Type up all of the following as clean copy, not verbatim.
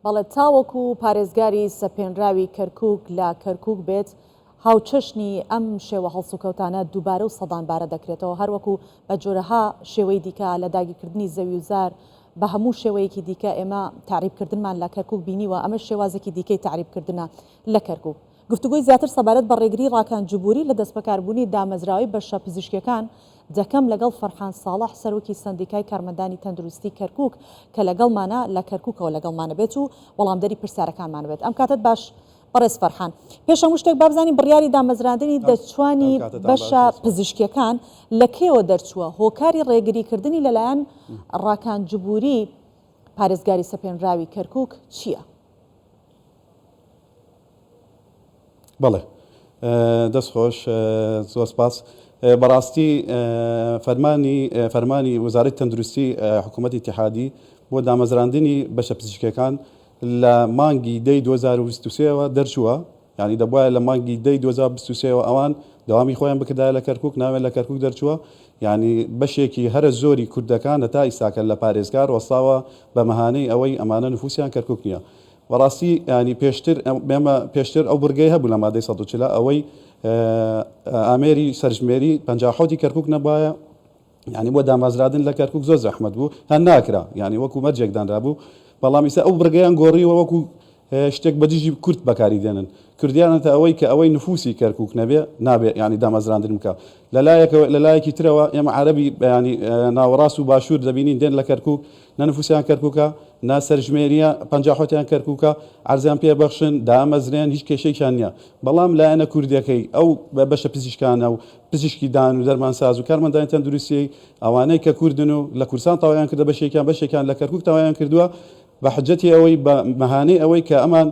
بەڵێ تاوەکو پارێزگاری سەپێنراوی کەرکوک لە کەرکوک بێت هاوچەشنی ئەم شێوە هەڵسوکەوتانە دووبارە و سەدان بارە دەکرێتەوە هەروەکو بە جۆرەها شێوەی دیکە لە داگیرکردنی زەوی و زار بە هەموو شێوەیەکی دیکە ئێمە تەعریبکردنمان لە کەرکوک بینیوە ئەمەش شێوازێکی دیکەی تەعریبکردنە لە کەرکوک. گفتوگۆی زیاتر سەبارەت بە ڕێگری ڕاکان جبوری لە دەستبەکاربوونی دامەزراوەی بەشە پزیشکیەکان دەکەم لەگەڵ فەرحان ساڵح سەرۆکی سەندیکای کارمەندانی تەندروستی کەرکوک کە لەگەڵمانە لە کەرکوکەوە لەگەڵمانە بێت و وەڵامدەری پرسیارەکانمان بێت. ئەم کاتەت باش بەڕێز فەرحان. پێش هەموو شتێک با بزانین بڕیاری دامەزراندنی دەرچوانی بەشە پزیشکیەکان لە کەیەوە دەرچووە؟ هۆکاری ڕێگریکردنی لەلایەن ڕاکان جبوری پارێزگاری سەپێنراوی کەرکوک چییە؟ بەڵێ دەست خۆش زۆر سپاس بەڕاستی فەرمانی فەرمانی وەزارەتی تەندروستی حکوومەتی ئیتیحادی بۆ دامەزراندنی بەشە پزیشکیەکان لە مانگی دەی 2023ەوە دەرچووە یعنی دەبواە لە مانگی دەی 2023ەوە ئەوان دەوامی خۆیان بکردایە لە کەرکک ناوێن لە کەرکک دەرچووە یعنی بەشێکی هەرە زۆری کوردەکان هەتا ئیستاکە لە پارێزگار وەستاوە بە مەهانەی ئەوەی ئەمانە نفوسیان کەرکک نییە بەڕاستی یانی پێشتر ئێمە پێشتر ئەو بڕگەی هەبوو لە مادەی 140 ئەوەی ئامێری سەرژمێری 57 کەرکک نەبایە یعنی بۆ دامەزرادن لە کەرکک زۆر زەحمەت بوو هەر ناکرا یعنی وەکو مەرجێک دانرابوو بەڵام ئیستا ئەو بڕگەیان گۆڕیوە وەکو شتێک بە دژی کورد بەکاری دێنن کردیانەتە ئەوەی کە ئەوەی نفوسی کەرکک نەبێ نابێ ینی دامەزراندن بکە لەلایەکەوە لەلایەکی ترەوە ئێمە عەرەبی ینی ناوەڕاست و باشوور دەبینین دێن لە کەرکک نە نفوسیان کەرکوکە نە سەرژمێریە 50 حوتیان کەرکوکە عەرزیان پێ بەخشن دامەزرێن هیچ کێشەیەکیان نییە بەڵام لایەنە کوردیەکەی ئەو بەشە پزیشکانە و پزیشکی دان و دەرمانساز و کارمەندانی تەندروستی ئەوانەی کە کوردن و لە کوردستان تەواویان کردە بەشێکیان بەشێکیان لە کەرکوک تەواویان کردووە بە حجەتی ئەوەی بە مەهانەی ئەوەی کە ئەمان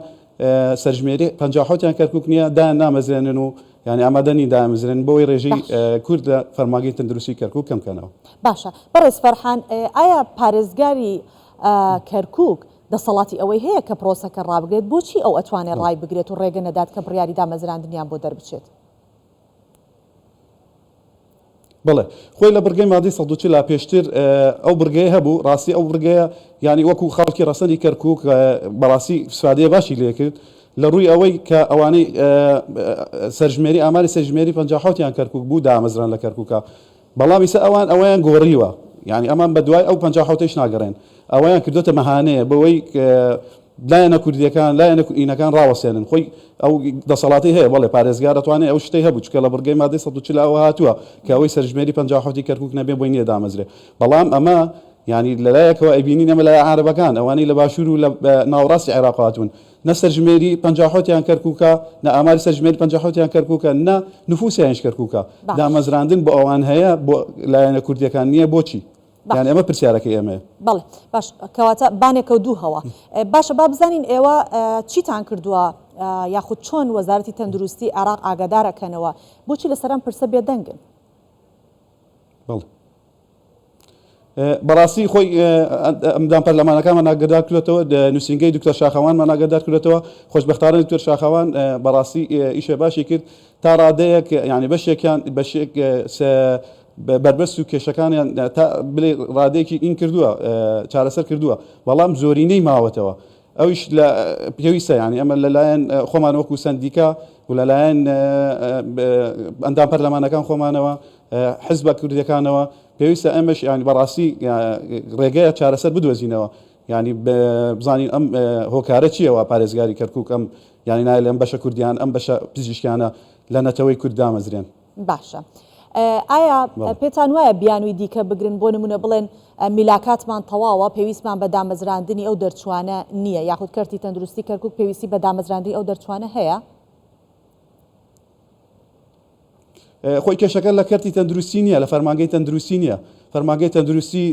سەرژمێری 57 یان کەرکوک نییە دایان نامەزرێنن و یانی ئامادە نین دامەزرێنن بۆ ئەوەی ڕێژەی کورد لە فەرمانگەی تەندروستی کەرکوک کەم کەنەوە. باشە بەڕێز فەرحان ئایا پارێزگاری کەرکوک دەسەڵاتی ئەوەی هەیە کە پرۆسەکە ڕابگرێت؟ بۆچی ئەو ئەتوانێت ڕایبگرێت و ڕێگە نەدات کە بڕیاری دامەزراندنیان بۆ دەربچێت؟ بەڵێ خۆی لە بڕگەی مادەی 140 لا پێشتر ئەو بڕگەیە هەبوو ڕاستی ئەو بڕگەیە یانی وەکو خەڵکی ڕەسەنی کەرکوک بەڕاستی سوادەیە باشی لێکرد لە ڕووی ئەوەی کە ئەوانەی سەرژمێری ئاماری سەرژمێری 57 یان کەرکوک بوو دامەزران لە کەرکوکە بەڵام ئیسە ئەوان ئەوەیان گۆڕیوە یعنی ئەمان بە دوای ئەو 57 ناگەڕێن ئەوەیان کردوتە مەهانەیە بەوەی لایەنە کوردیەکان لایەنە ئینەکان ڕاوەسێنن خۆی ئەو دەسەڵاتی هەیە بەڵێ پارێزگار دەتوانێت ئەو شتەی هەبوو چکە لە بڕگەی مادەی 140 ئەوە هاتووە کە ئەوەی سەرژمێری 57 کەرکوک نەبێ بۆی نییە دامەزرێ بەڵام ئەمە یعنی لەلایەکەوە ئەیبینین ئەمە لای عەرەبەکان ئەوانەی لە باشوور و لە ناوەڕاستی عێراق هاتوون نە سەرژمێری 57 یان کەرکوکە نە ئاماری سەرژمێری 57 یان کەرکوکە نە نفوسیانیش کەرکوکە دامەزراندن بۆ ئەوان هەیە بۆ لایەنە کوردیەکان نییە بۆچی؟ یانی ئەمە پرسیارەکەی ئێمەیە. بەڵێ باش کەواتە بانێکە و دوو هەوا. باشە با بزانین ئێوە چیتان کردووە یاخود چۆن وەزارەتی تەندروستی عێراق ئاگادار ئەکەنەوە؟ بۆچی لەسەر ئەم پرسە بێدەنگن؟ بەڵێ بەڕاستی خۆی ئەندام پەرلەمانەکانمان ئاگادار کردێتەوە نووسینگەی دکتۆر شاخەوانمان ئاگادار کردێتەوە خۆشبەختانە دکتۆر شاخەوان بەڕاستی ئیشێ باشی کرد تا ڕادەیەک یعنی بەشێکیان بەشێک بەربەست و کێشەکانیان تا بلێ ڕادەیەکی ئین کردووە چارەسەر کردووە بەڵام زۆرینەی ماوەتەوە ئەویش لە پێویستە یانی ئەمە لەلایەن خۆمان وەکو سەندیکا و لەلایەن ئەندام پەرلەمانەکان خۆمانەوە حزبە کوردیەکانەوە پێویستە ئەمەش ینی بەڕاستی ڕێگەیە چارەسەر بدۆزینەوە یانی بزانین ئەم هۆکارە چییە وا پارێزگاری کەرکک ئەم یانی نایە لەم بەشە کوردیان ئەم بەشە پزیشکیانە لە نەتەوەی کورد دامەزرێن. باشە ئایا پێتان وایە بیانووی دیکە بگرن بۆ نمونە بڵێن میلاکاتمان تەواوە پێویستمان بە دامەزراندنی ئەو دەرچوانە نییە یاخود کەرتی تەندروستی کەرکک پێویستی بە دامەزراندنی ئەو دەرچوانە هەیە؟ خۆی کێشەکە لە کەرتی تەندروستی نییە لە فەرمانگەی تەندروستی نییە فەرمانگەی تەندروستی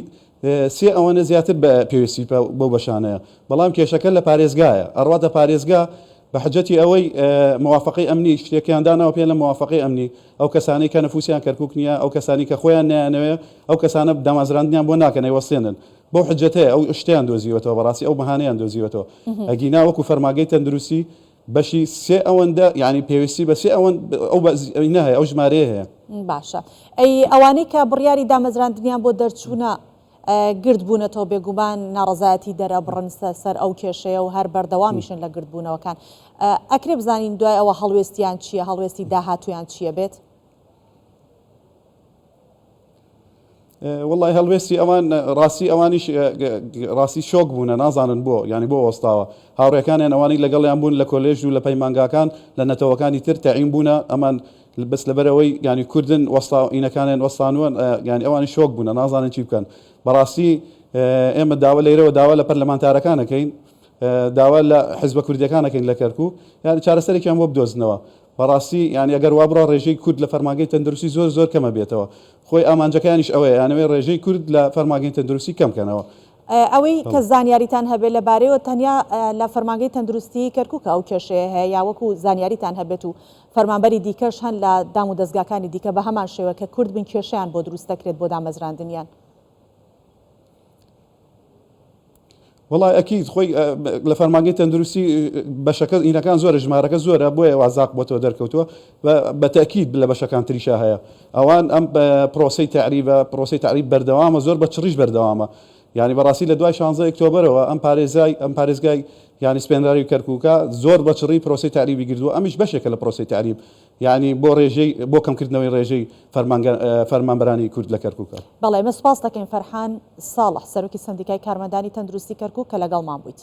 سێ ئەوەنە زیاتر بە پێویستی بەو بەشانەیە بەڵام کێشەکە لە پارێزگایە ئەڕواتە پارێزگا بە حجەتی ئەوەی موافقەی ئەمنی شتێکیان داناوە پێ لە موافقەی ئەمنی ئەو کەسانەی کە نفوسیان کەرکک نییە ئەو کەسانی کە خۆیان نیانەوێ ئەو کەسانە دامازراندنیان بۆ ناکەن ئەیوەستێنن بەو حجەتەیە ئەو شتیان دۆزیوەتەوە بەڕاستی ئەو بەهانەیان دۆزیوەتەوە ئەگینا وەکو فەرماگەی تەندروستی بەشی سێ ئەوەندە یانی پێویستی بە سێ ئەوەند ئەو ئینە هەیە ئەو ژمارەیە هەیە. باشە ئەی ئەوانەی کە بڕیاری دامەزراندنیان بۆ دەرچوونە. گرد بوونەتەوە بێگومان ناڕەزایەتی دەرەبڕن سەر ئەو کێشەیە و هەر بەردەوامیشن لە گردبوونەوەکان. ئەکرێ بزانین دوای ئەوە هەڵوێستیان چییە، هەڵوێستی داهاتوویان چییە بێت؟ وەڵای هەڵوێستی ئەوان ڕاستی ئەوانیش ڕاستی شۆک بوونە نازانن بۆ یانی بۆ وەستاوە هاوڕێکانیان ئەوانەی لەگەڵیان بوون لە کۆلێژ و لە پەیمانگاکان لە نەتەوەکانی تر تەعین بوونە ئەمان بەس لەبەرەوەی یانی کوردن وەستا ئینەکانیان وەستانوە یانی ئەوانی شۆک بوونە نازانن چی بکەن بەڕاستی ئێمە داوا لەیرەوە داوا لە پەرلەمانتارەکان ئەکەین داوا لە حزبە کوردیەکان ئەکەین لە کەرکوک یانی چارەسەرێکیان بۆ بدۆزنەوە بەڕاستی یانی ئەگەر وا بڕا ڕێژەی کورد لە فەرمانگەی تەندروستی زۆر زۆر کەمە بێتەوە خۆی ئامانجەکەیانیش ئەوەیە یانەوێ ڕێژەی کورد لە فەرمانگەی تەندروستی کەم کەنەوە. ئەوەی کە زانیاریتان هەبێت لەبارەیەوە تەنیا لە فەرمانگەی تەندروستی کەرکوکە ئەو کێشەیە هەیە یا وەکو زانیاریتان هەبێت و فەرمانبەری دیکەش هەن لە دام و دەزگاکانی دیکە بە هەمان شێوە کە کورد بن کێشەیان بۆ دروست دەکرێت بۆ دامەزراندنیان؟ وەڵای ئەکید خۆی لە فەرمانگەی تەندروستی بەشەکە ئینەکان زۆرە ژمارەکە زۆرە بۆیە وازاق بۆتەوە دەرکەوتووە بە تەکید لە بەشەکان تریشا هەیە ئەوان ئەم پرۆسی تەعریبە پرۆسی تەعریب بەردەوامە زۆر بە چڕیش بەردەوامە یعنی بەڕاستی لە دوای 16 ئۆکتۆبەرەوە ئەم پارێزای ئەم پارێزگای یعنی سپێنراوی کەرکووکە زۆر بە چڕی پرۆسی تەعریبی گردووە ئەمیش بەشێکە لە پرۆسی تەعریب یانی بۆ ڕێژەی بۆ کەمکردنەوەی ڕێژەی فەرمانگە فەرمانبەرانی کورد لە کەرکووکە. بەڵێ ئێمە سوپاست دەکەین فەرحان ساڵح سەرۆکی سەندیکای کارمەندانی تەندروستی کەرکوک کە لەگەڵمان بوویت.